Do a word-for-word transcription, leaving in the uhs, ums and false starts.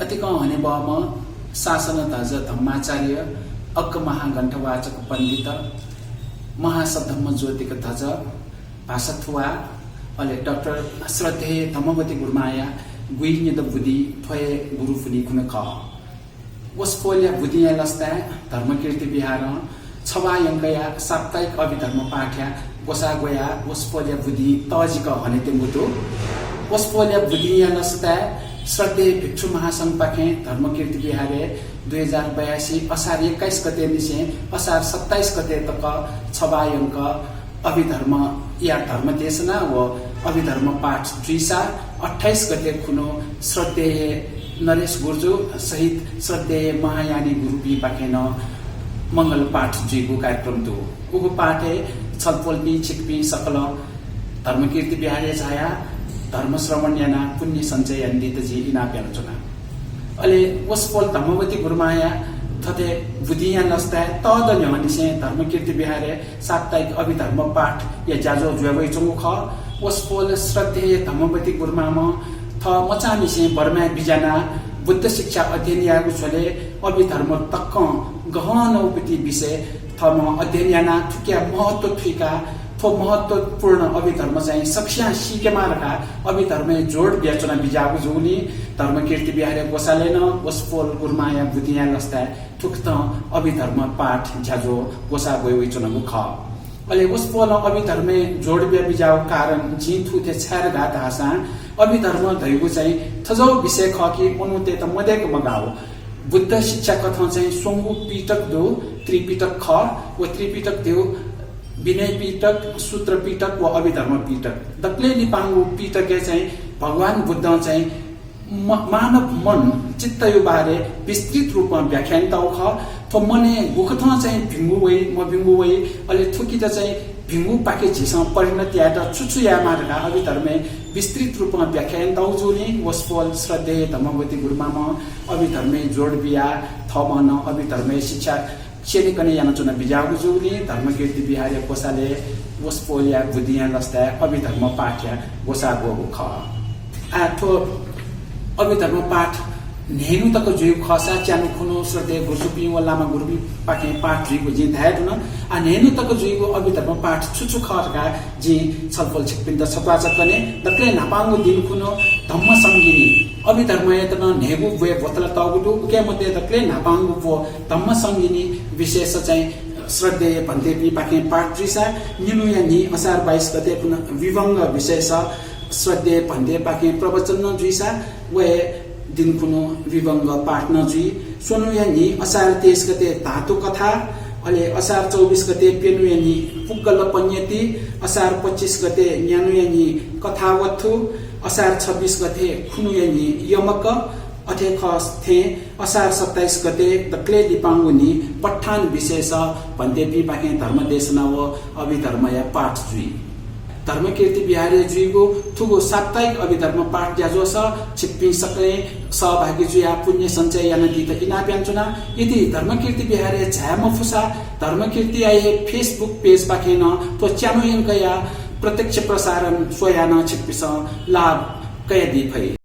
अतिकं हनेबहःम्ह शासन धज धम्माचार्य, अग्ग महागण्ठवाचक पण्डित, महासद्धम्म ज्योतिक धज भाषाथुवा, अले डाक्टर श्रद्धेय धम्मवती गुरुमांया गुइनिदँ बुदिं थ्व हे गुरुपुन्हि खुन्हु खः। वसपोलया बुदिंया लसताय् धर्मकीर्ति विहारं छवाः यंकया साप्ताहिक अभिधर्म पाठया ग्वसाः ग्वयाः वसपोलया बुदिं तःजिक हनेत्यंगु दु। वसपोलया बुदिंया लसताय् श्रद्धेय भिक्षु महासंघपाखें धर्मकीर्ति विहारय् दुई हजार बयासी असार एक्काइस गतेनिसें असार सत्ताइस गते तक छवाः यंक अभिधर्मया धर्मदेशना व अभिधर्म पाठ जुइसा अट्ठाइस गते खुन्हु श्रद्धेय नरेश गुरुजु सहित श्रद्धेय महायानी गुरुपिंपाखें नं मंगल पाठ जुइगु कार्यक्रम दु। उगु पाठय् छलपोलपिं छिकपिं सकलं धर्मकीर्ति विहारय् झायाः धर्मश्रवण यानाः पुण्य सञ्चय यानादीत जिं इनाप यानाच्वना। अले वसपोल धम्मवती गुरुमांया थथे बुदिंया लसताय् तःदँ न्ह्यःनिसें धर्मकीर्ति विहारय् साप्ताहिक अभिधर्म पाठया ज्याझ्वः जुया वइच्वंगु खः। वसपोल श्रद्धेय धम्मवती गुरुमांम्ह थः मचांनिसें बर्माय् बिज्यानाः बुद्ध शिक्षा अध्ययन याःगु झ्वलय् अभिधर्म तकं गहन उपति विषय थःम्हं अध्ययन यानाः थुकिया महत्व थुइकाः थ्व महत्वपूर्ण अभिधर्म चाहिँ सकसियां सीकेमाः धकाः अभिधर्मय् जोड बियाच्वना बिज्याःगु जूगुलिं धर्मकीर्ति विहारया ग्वसालय् नं वसपोल गुरुमांया बुदिंया लसताय् थुकथं अभिधर्म पाठ ज्याझ्वः ग्वसाः ग्वये वइच्वनागु खः। अले वसपोलं अभिधर्मय् जोड बिया बिज्याःगु कारण जिं थुथे छाय् धकाः धाःसां अभिधर्म धइगु चाहिँ थज्याःगु विषय खः कि मनूतय्त मदय्क मगाः। बुद्ध शिक्षा कथं चाहिँ स्वंगू पिटक दु, त्रिपिटक खः। व त्रिपिटक धइगु विनय पिटक, सूत्र पिटक व अभिधर्म पिटक। दकलय् लिपांगु पिटकय् चाहिँ भगवान बुद्धं चाहिँ म-, मानव मन, चित्तया बारे विस्तृत रूपं व्याख्या यानातःगु खः। थ्व मनय् गुकथं चाहिँ भिंगु वइ, मभिंगु वइ, अले थुकित चाहिँ भिंगुपाखे झीसं परिणत यायेत छु छु यायेमाः धकाः अभिधर्मय् विस्तृत रूपं व्याख्या यानातःगु जूगुलिं वसपोल श्रद्धेय धम्मवती गुरुमांम्हं अभिधर्मय् जोड बियाः थःम्हं नं अभिधर्मय् शिक्षा स्यनेकने यानाच्वना बिज्याःगु जूगुलिं धर्मकीर्ति विहारया ग्वसालय् वसपोलया बुदिंया लसताय् अभिधर्म पाठया ग्वसाः ग्वःगु खः। आः थ्व अभिधर्म पाठ न्हय्न्हु तक जुइगु खःसा च्यान्हु खुन्हु श्रद्धेय गुरुजुपिं व लामा गुरुपिंपाखें पाठ जुइगु जिं धयाधुन। आः न्हय्न्हु तक जुइगु अभिधर्म पाठ छु छु खः धकाः जिं छलपोल छिकपिन्त छत्वाःचा कने। दकलय् न्हापांगु दिं खुन्हु धम्म संगिनी, अभिधर्मयात नं न्हय्गू ब्वय् ब्वतलातःगु दु। उकी मध्ये दकलय् न्हापांगु ब्व धम्म संगिनी विशेष चाहिँ श्रद्धेय भन्तेपिंपाखें पाठ जुइसा, निन्हुया न्हि असार बाइस गते खुन्हु विभंग विशेष श्रद्धेय भन्तेपाखें प्रवचन नं जुइसा, व हे दिं खुन्हु विभंग पाठ नं जुइ। स्वन्हुया न्हि असार तेइस गते धातु कथा, अले असार चौबिस गते प्यन्हुया न्हि पुग्गल पञ्यति, असार पच्चिस गते न्यान्हुया न्हि कथावत्थु, असार छब्बिस गते खुन्हुया न्हि यमक, अथे खः थें असार सत्ताइस गते दकलय् लिपांगु न्हि पट्ठान विशेष भन्तेपिंपाखें धर्मदेशना व अभिधर्मया पाठ जुइ। धर्मकीर्ति विहारय् जुइगु थुगु साप्ताहिक अभिधर्म पाठ ज्याझ्वलय् छिकपिं सकलें सहभागी जुयाः पुण्य सञ्चय यानादीत इनाप यानाच्वना। यदि धर्मकीर्ति विहारय् झाये मफुसा धर्मकीर्तिया हे Facebook page पाखें नं थ्व च्यान्हु यंकया प्रत्यक्ष प्रसारण स्वयाः नं छिकपिन्सं लाभ कयादी फइ।